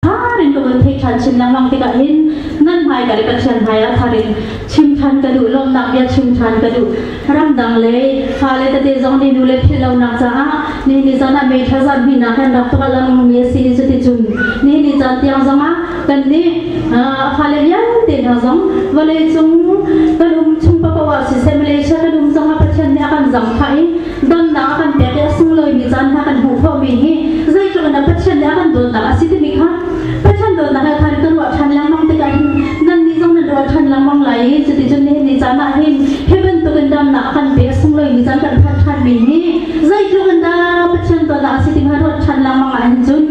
Thar in ka vun theih ṭhan chin lengmang tikah hin nan hmaika le Pathian hmaiah thar in chim ṭhan ka duh, lawmhnak bia chim ṭhan ka duh. Ramdang lei fale tete zong nih nule philh lonak caah nihin ni zan ah May thla zan hnihnak kan rak tuah lengmangmi a si i cuticun nihin ni caan tiang zongah kan nih fale vialte hna zong vawleicung kan um chung paoh ah siseh Malaysia kan um zongah Pathian nih a kan zangfah i damnak a kan pek i a sunglawimi caan hna kan hmuh khawhmi hi zeitluk in dah Pathian nih a kan dawtnak a si timi kha Pathian dawtnak he khan ka ruah ṭhan lengmang tikah hin nannih zong nan ruah ṭhan lengmang lai i cuticun nihin ni caan ah hin hi bantukin damnak a kan pe a sunglawimi caan kan phan ṭhanmi hi zeitluk in dah Pathian dawtnak a si timi kha ruat ṭhan lengmang ah hin cun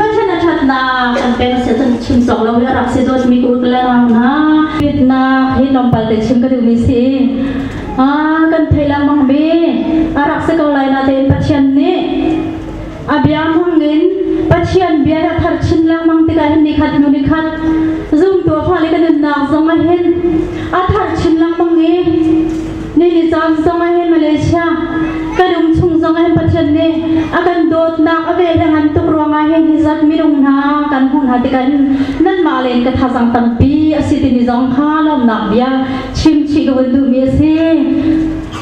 Pathian a ṭhatnak kan pek a si ahcun chim cawk lo i a rak si dawtmi ka u le nau hna fitnak hi tlawmpal te chim ka duhmi si. Kan theih lengmang mi a rak si ko lai natein Pathian nih a bia hmangin Pathian bia a thar chin lengmang tikah hin nikhat hnu nikhat zumtu a fale kan nunnak zong ah hin a thar chin lengmang i ni ni caan zong ah hin Malaysia kan um chung zong ah hin Pathian nih a kan dawtnak a vel he ngan tuk ruangah hin hi zat minung hna kan hmuh hna tikah hin nanmah len ka thazang tampi a si timi zong kha lawmnak bia chimchih ka vun duhmi a si.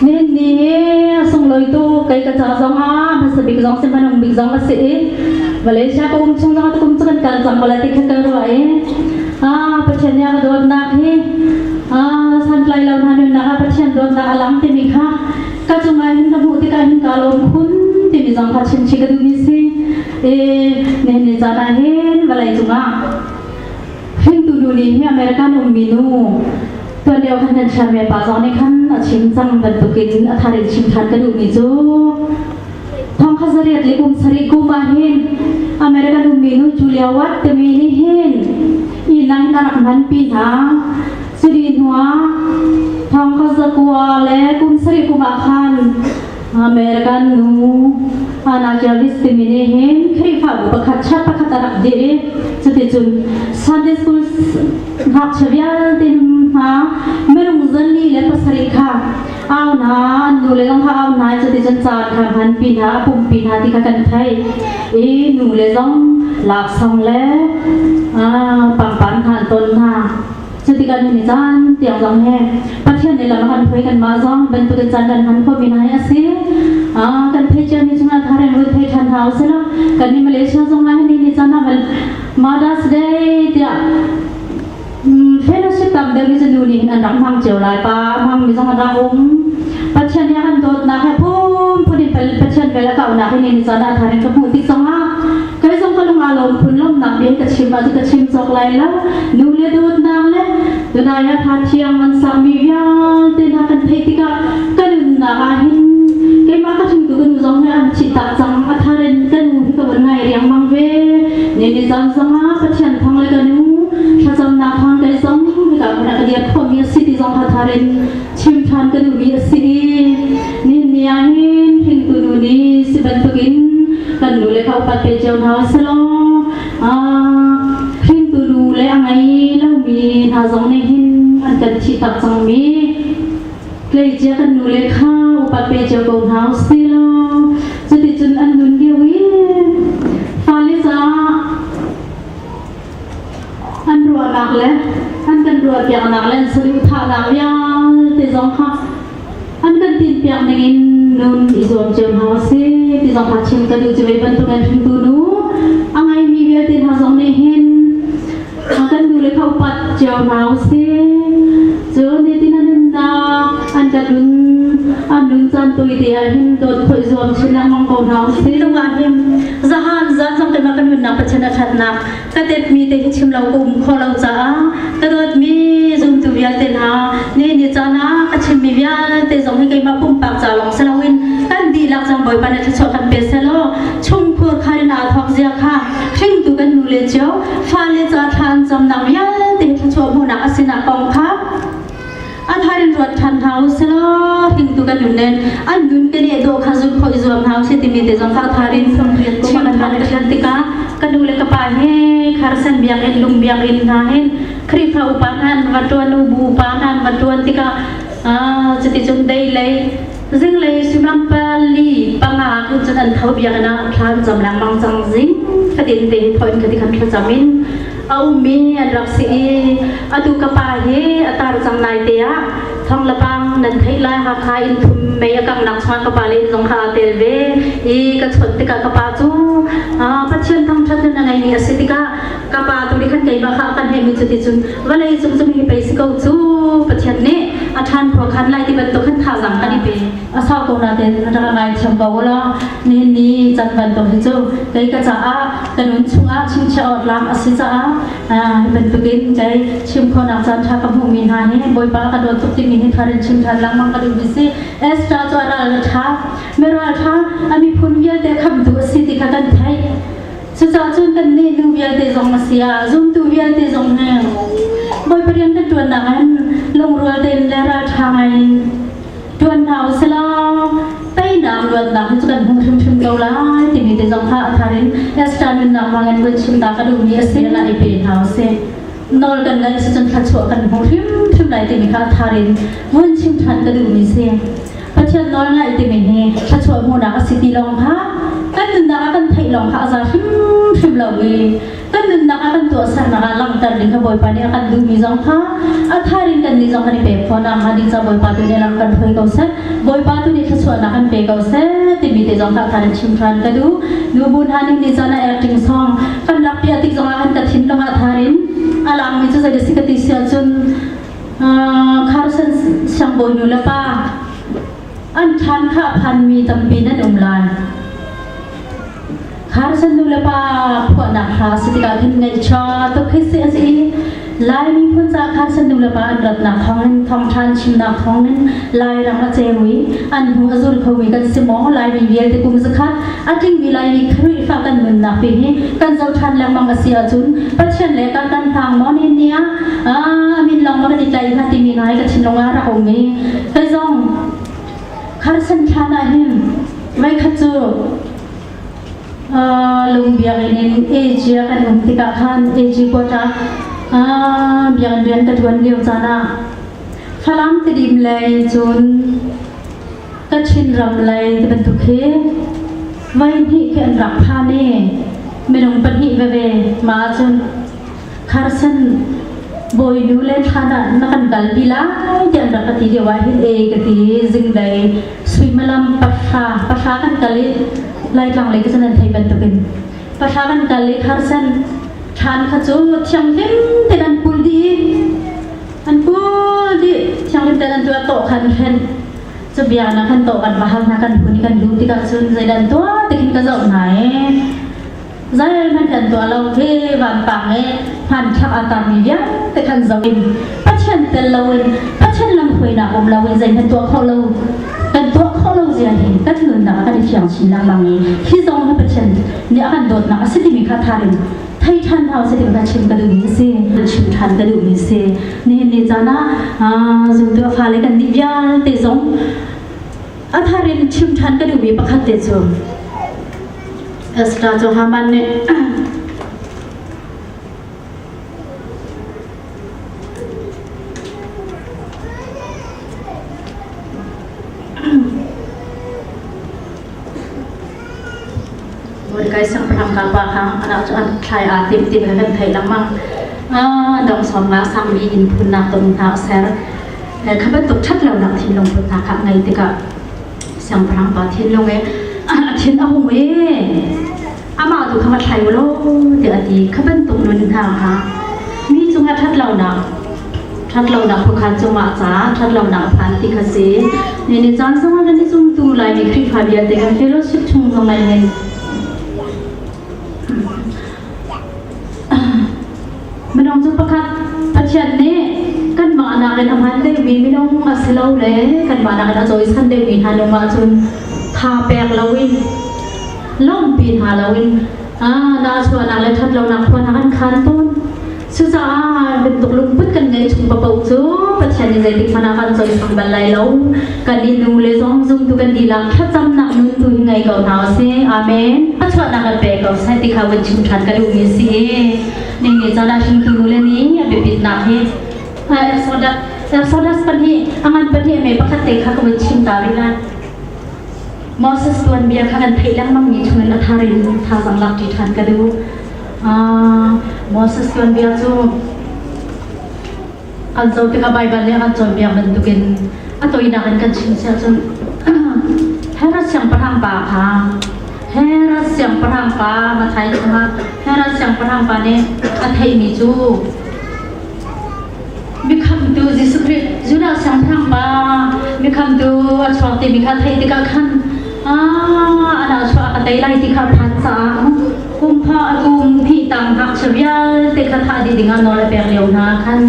Nihin ni hi a sunglawi tuk kei ka ca zong ah hmasa bik zong si hmanung bik zong a si i Malaysia ka um chung zong ah tukum cu kan kal cang ko lai ti kha ka ruah i ah Pathian nih a ka dawtnak hi ah santlai lo hna nunnak ah Pathian dawtnak a lang timi kha ka cungah hin ka hmuh tikah hin kaa lawm khun timi zong kha chimchih ka duhmi si. I nihin ni caan ah hin vawlei cungah Hringtu nu nih hi American ummi nu tuan lio khan kan chiami pa zong nih khan a chim cang bantukin a thar in chim ṭhan ka duhmi cu thong kha zariat le kum sarih kum ah hin American ummi nu Julia Watt timi nih hin inn ah a rak hmanpi hna. Cudi hnuah thong kha zakua le kum sarih kum ah khan American nu Anna Jarvis timi nih hin Khrihfabu pakhat chat pakhat a rak dirh i cuticun Sunday School ngakchia vialte hna minung zanli le pasarih kha au hna an nu le zong kha au hna i cuticun caan kha hmanpi hna a pumpi hna ti kha kan theih i nu le zong laksawng le pangpar hna an ton hna. Cutikah ni caan tiang zong he Pathian nih lam a kan hruai kanmah zong bantukin caan kan hman khawhmi hna hi a si. Kan theih ciami chungah thareng run thei ṭhan hna usih kan ni Malaysia zong ah hin ni caan ah Mother's Day tiah fellowship tam deuh mi cu nu nih hin an rak hmang cio lai pa hmang mi zong an rak um. Pathian nih a kan dawtnak he phunphun in Pathian vel a kauhnak hi ni caan ah thareng ka hmuh tik zongah Kai zong ka lung aa lawm phun lawmnak bia ka chim ah cu ka chim cawk lai lo. Nu le dawtnak le tunai ah tha thiang an sakmi vialte hna kan theih tikah ka nunnak ah hin keimah ka hringtu ka nu zong he an thih tak cang a thar in ka nu hi ka van ngai riangmang ve. Ni ni zan zong ah Pathian thawng le ka nu thlacamnak thawng kai zong hika hmun ah ka dir khawhmi a si ti zong kha thar in chim ṭhan ka duhmi a si i nihin ni ah hin hringtu nu nih si bantukin kan nu le kha upat pe cio hna selaw hringtu nu le a ngei lomi hna zong nih hin an kan thih tak cangmi tleicia kan nu le kha upat pe cio ko hna silaw cuticun an nun lio i fale caah an ruahnak le an kan ruahpiaknak le an saduhthahnak vialte zong kha an kan tinpiak ningin nun i zuam cio hna usih ti zong kha chim ka duh cu ve bantuk in hringtu nu a ngaimi vialte hna zong nih hin kan nu le kha upat cio hna usih cun nitin a nunnak an kan nun an nun caan tawi te ah hin dawt khawih zuam chin lengmang ko hna usih lung ah hin zahan zan zong te ma kan nunnak Pathian a ṭhatnak ka tetmi te hi chim lo ka um khawh lo caah ka dawtmi zumtu vialte hna ni ni caan ah ka chimmi vialte zong hi keimah pumpak ca lawng si loin kan dihlak cang Bawipa nih thluachuah kan pe selaw chungkhur khan in aa thawk zia kha hringtu kan nu le cio fale ca thla an camnak vialte thluachuah hmuhnak a sinak kong kha a thar in ruat ṭhan hna u selaw hringtu kan nun nen an nun kan i dawh kha zun khawh i zuam hna u sih timi te zong kha a thar in chim ṭhan ka ṭhan tikah ka nu le ka pa he kharsan biakinn lung biakinn hna hin Khrihfa upa hna an va ṭuan u bu upa hna an va ṭuan tikah cuticun dei lei zinglei suimilam pali. Pali panga khin cun an tho biakinn ah thla an cam lengmang cang. Zing fatin te hi tho in khati khan thlacam in a ummi an rak si i atu ka pa hi a tar cang. Nai te ah thong le pang nan theih lai, Hakha inn thum mei a kangnak chungah ka pa le inn zong kha aa tel ve i ka chawnh tikah ka pa cu Pathian thangṭhat nun a ngeimi a si tikah ka pa tu nih khan keimah kha a kan hnemmi cu ti cun vawlei cung cu mi pei si ko cu, Pathian nih a ṭhan khua khan lai ti bantuk khan thazaang kan i pe. A sau ko nain rak ngai thiam ko ulaw nihin ni can bantuk hi cu kei ka caah ka nun chungah chingchiah awk lam a si caah hi bantukin kei chim khawhnak caan ṭha ka hmuhmi hna hi Bawipa ka dawt tuk timi hi thar in chim ṭhan lengmang ka duhmi si. Esther cu a ral a ṭha, miral ṭha, a miphun vialte khamhtu a si ti kha kan theih. Cucaah cun kannih nu vialte zong a si ah zumtu vialte zong hi Bawipa rian kan ṭuannak in lungrual tein le ralṭha ngai in ṭuan hna u silaw teinak luatnak hi cu kan hmu hrimhrim ko lai timi te zong kha a thar in Esther nunnak hmangin vun chim ta ka duhmi a si. La i pe hna u sih. Nawl kan ngaih si cun thluachuah kan hmu hrimhrim lai timi kha a thar in vun chim ṭhan ka duhmi si. Pathian nawl ngaih timi hi thluachuah hmuhnak a si ti lawng kha kan nunnak ah kan theih lawng kha a za hrimhrim lo i kan nunnak ah kan tuahsernak ah langhter ding kha Bawipa nih a kan duhmi zong kha a thar in kan nih zong kan i pek khawh nakhnga ding ca Bawipa tu nih lam kan hruai ko seh, Bawipa tu nih thluachuahnak kan pe ko seh timi te zong kha a thar in chim ṭhan ka duh. Nubu hna nih ni caan ah acting song kan rak piah tik zong ah kan ka thinlung ah thar in a langmi cu zei si ka ti si ahcun Carson siangbawi nu le pa an ṭhan kha a phanmi tampi nan um lai. Carson nu le pa phuahnak hla si tikah khin ngaihchia tuk khi si a si i Lai miphun ca Carson nu le pa an ratnak thawngin, thawngṭha an chimnak thawngin Lairam a ceu i an hnu a zul khomi kan si maw? Laimi vialte kum zakhat a tlingmi Laimi Khrihfa kan nunnak pi hi kan zoh ṭhan lengmang a si ahcun Pathian le kan kan hlang maw ni ni ah min lawng ma kan i tlaih hnga timi ngai ka thinlung ah rak um i kei zong Carson thlan ah hin voikhat cu lungbiakinn in Asia kan um tikah khan AG quota biakinn rian ka ṭuan lio caan ah Falam Tidim lei cun Kachin ram lei ti bantuk hi voi hnih khi an rak phan i minung pahnih veve. Mah ahcun Carson bawinu le thlan ah na kan kalpi lai tiah an rak ka ti lio ah hin e ka ti. Zinglei suimilam 10 pahra kan kal i Laitlang lei ka cun an thei bantukin 10 kan kal i Carson thlan kha cu thianghlim tein an pul dih i an pul dih, thianghlim tein an tuah, tawh kha an hrenh. Cu bia na kan tawh kan va hal hna, kan hun i kan luh tikah cun zeidah an tuah ti khin ka zoh hna i zeihmanh kan tuah lo khi vanpang i hmanthlak aa tarmi vialte khan zoh in Pathian tel loin, Pathian lamhruainak um loin zeihmanh tuah khawh lo kan tuah khawh lo zia hi kan nunnak ah kan i fiang chin lengmang i hi zong hi Pathian nih a kan dawtnak a si timi kha thar in thei ṭhan hau si timi kha chim ka duhmi a si, chim ṭhan ka duhmi a si. Nihin ni caan ah zumtu a fale kan nih vialte zong a thar in chim ṭhan ka duhmi pakhat te cu Esther cu Haman nih Mordecai siangpahrang kapa kha anak cu an thlai aa tim ti kan theih lengmang. Dong sawm nga sangmi inn phunnak ton hna a ser. Kha bantuk ṭhat lonak thinlung put hna kha ngei tikah siangpahrang pa thinlung i a thin a hung i amah tu kha va thlai u law tiah a ti. Kha bantuk nun hna kha mi cungah ṭhat lonak ṭhat lonak phukhan cungah ca ṭhat lonak a phan ti kha si. Ni ni caan zongah kan i zumtu Laimi Khrihfa vialte kan fellowship chung zong ah hin minung cu pakhat Pathian nih kanmah nakin a hman deuhmi minung a si lo le kanmah nakin a cawisan deuhmi hna lung ahcun tha pek loin, lawmhpi hna loin nahchuahnak le ṭhatlonak khua hna kan khan tawn. Cucaah bantuk lungput kan ngeih chung paoh cu Pathian nih zeitik hmanh ah kan cohlang bal lai lo. Kan i nu le zong zumtu kan dihlak thlacamnak nun tu hi ngei ko hna usih. Amen. A chuahnak kan pe ko seh ti kha vun chim ṭhan ka duhmi a si i ning ni caan ah hringtu nu le nih a biapitnak hi Exodus 2 a ngan pahnih a me pakhat te kha ka vun chim ta rih lai. Moses tuanbia kha kan theih lengmang mi chungin a thar in thazaang lak ṭi ṭhan ka duh. Moses tuanbia cu kan zoh tikah Baibal nih a kan cawnpiak bantukin a toinak in kan chim siah cun Herod siangpahrang pa kha Herod siangpahrang pa Matthai chungah Herod siangpahrang pa nih a theihmi cu mikhamtu Jesuh Khrih Judah siangpahrang pa mikhamtu a chuak timi kha theih tikah khan a chuah ka tei lai ti kha phan caah kum pha kum hnih tang ngakchia vialte kha thah dih dingah nawl a pek lio hna khan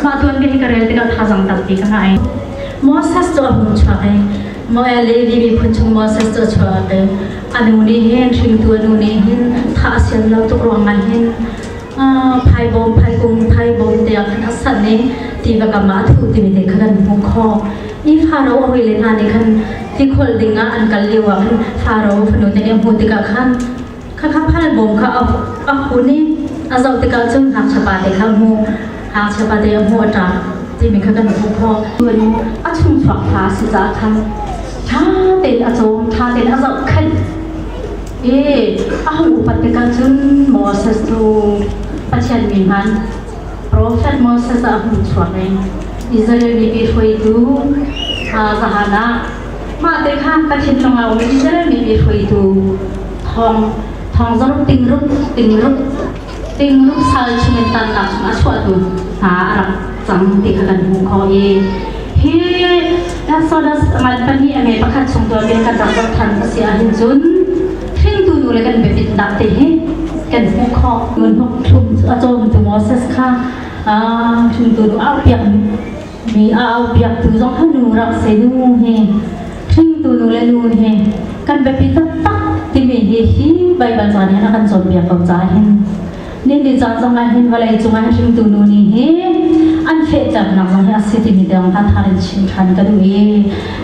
mah tuanbia hi ka rel tikah thazang tampi ka ngai. Moses cu a hung chuak i Moel Levi miphun chung Moses cu a chuak i a nu nih hin hringtu a nu nih hin thah a sian lo tuk ruangah hin phaibawm phaikung phaibawm te ah khan a sanh i tiva kam ah a thuh timi te kha kan hmuh khawh. I Faro a hawile hna nih khan tikhawlh ding ah an kal lio ah khan Faro fanu te nih a hmuh tikah khan khakha phalbawm kha a hun i a zoh tikah cun ngakchia pa te kha a hmuh. Ngakchia pa te a hmuh a ṭap timi kha kan hmuh khawh. A chungchuak fa a si caah khan ṭha tein a cawm, ṭha tein a zohkhenh i a hung upat tikah cun Moses cu Pathian mi hman Profet Moses a hung chuak i Israel mipi hruaitu zahan ah mah te kha ka thinlung ah um Israel mipi hruaitu thong thong zaruk tingruk tingruk tingruk sal chungin tannak chung a chuahtu hna a rak cang ti kha kan hmuh khawh i hi Exodus ngan pahnih a me pakhat chung tuah kan rak zoh than a si ahhin cun hringtu nu le kan biapit nak te hi kan hmuh khawh. Ngun thlum a cawmtu Moses kha hringtu nu au piak mi a au piaktu zong kha nu rak se nu hi hringtu nu le nu hi kan biapi taktak timi hi hi Baibal ca nih a kan cawnpiak ko ca hin ni ni caan zong ah hin vawlei cungah hringtu nu nih hi an fehternak zong hi a si timi tiang kha thar in chim ṭhan ka duh i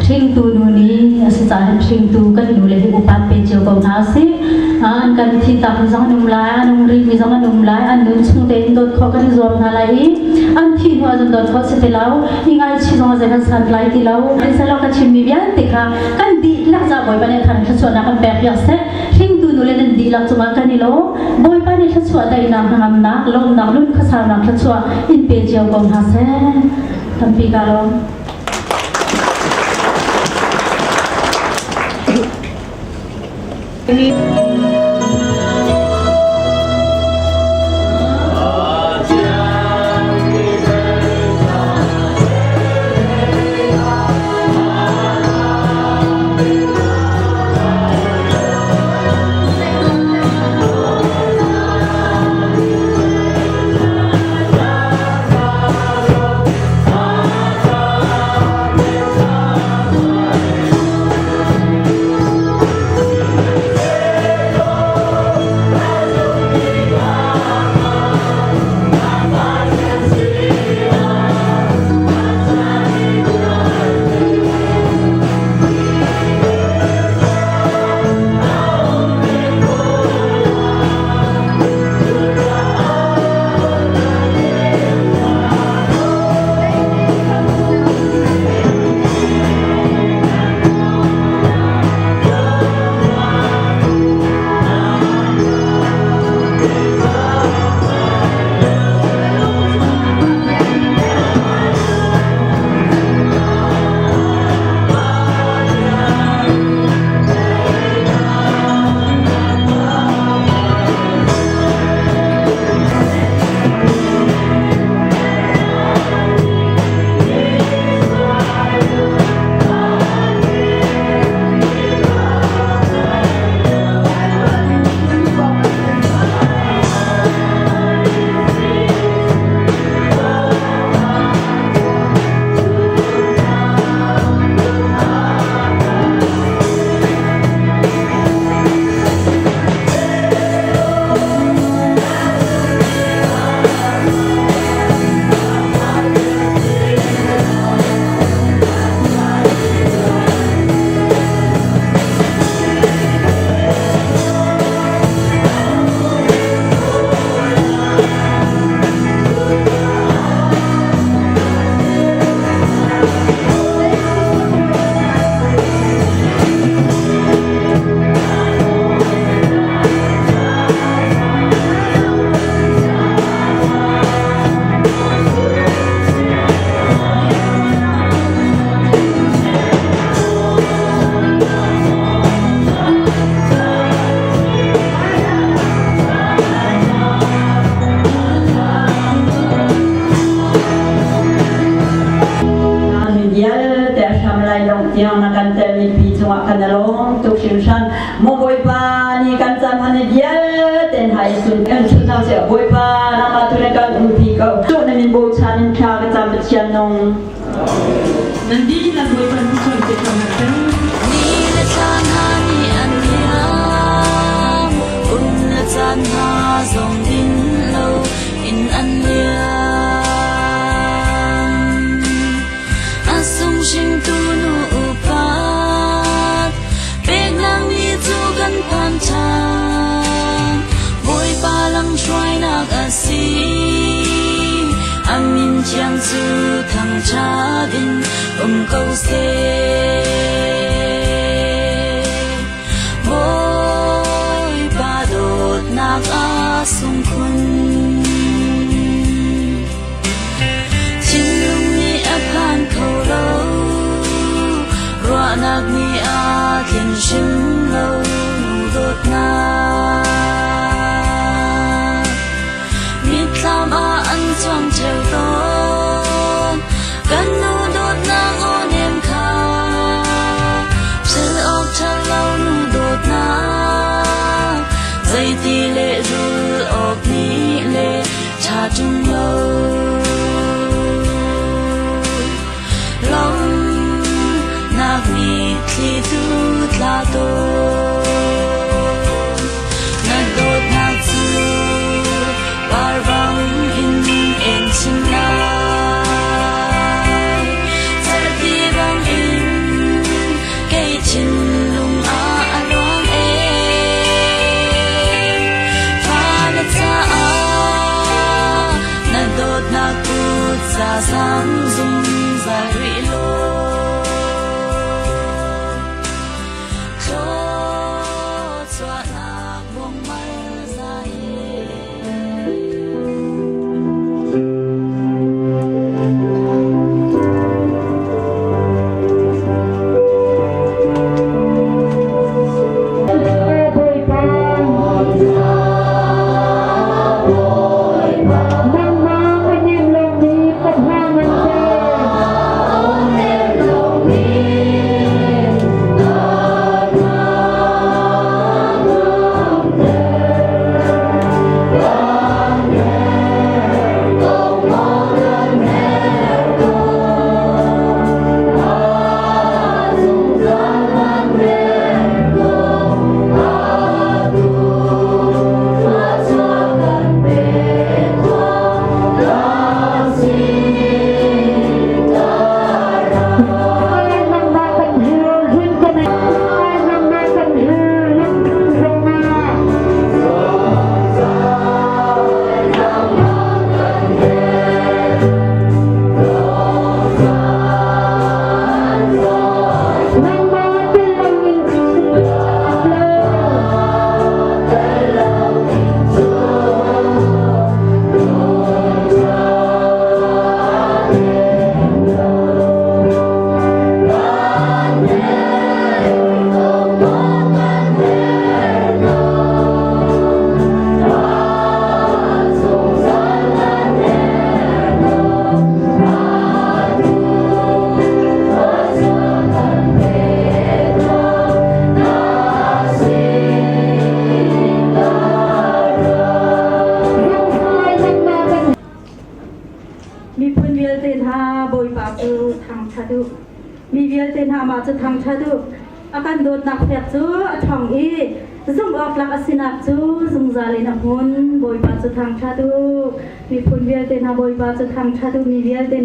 hringtu nu nih a si caah hin hringtu kan nu le hi upat pe cio ko hna si an kan thi tak mi zong an um lai an um rih mi zong an um lai an nun chung tein dawt khawh kan i zuam hna lai i an thi hnu ah cun dawt khawh si ti lo i ngaichih zong zei kan san lai ti lo selo ka chimmi vialte kha kan dihlak ca Bawipa nih khan thluachuahnak kan pek piak seh hringtu nu le nan dihlak cungah kan i lawm Bawipa nih thluachuah daihnak hnangamnak lawmnak lun khuasaunak thluachuah in pe cio ko hna seh tampi ka lawm. in chuah hna seh. Bawipa, nangmah tu na kan umpi ko. Cawh na min bochan in thla ka cam Pathian nung. Nan dihlak Bawipa thluachuah pe ko hna seh. Ni le thla hna nih an liam, kum le caan hna zong din lo in an liam. A sung hringtu nu upat, peknak ni cu kan phan ṭhan. Bawipa lamhruainak a si, a min thiang cu thangṭhat in um ko seh. Bawipa dawtnak a sung khun. Thinlung nih a phan kho lo, ruahnak nih a tling hrim lo, nu dawtnak. Mitthlam ah an cuang ṭheo tawn, kan nu dawtnak aw nem kha, philh awk ṭha lo nu dawtnak, zeiti lehrul awk nih le ṭha ṭung lo. Lawmhnak mitthli tu tla tawn. Na dawtnak cu parvang in en chin lai. Cerhti bangin kei thinlung ah a luang ee. Fale caah na dawtnak kut za sang zungzal rih law. Thluachuahnak buangmal za he. Miphun vialte hna Bawipa cu thangṭhat u. Mi vialte hna mah cu thangṭhat u. A kan dawtnak fek cu a ṭhawng i zumh awk tlak a sinak cu zungzal in a hmun. Bawipa cu thangṭhat u. Miphun vialte hna Bawipa cu thangṭhat u. Mi vialte.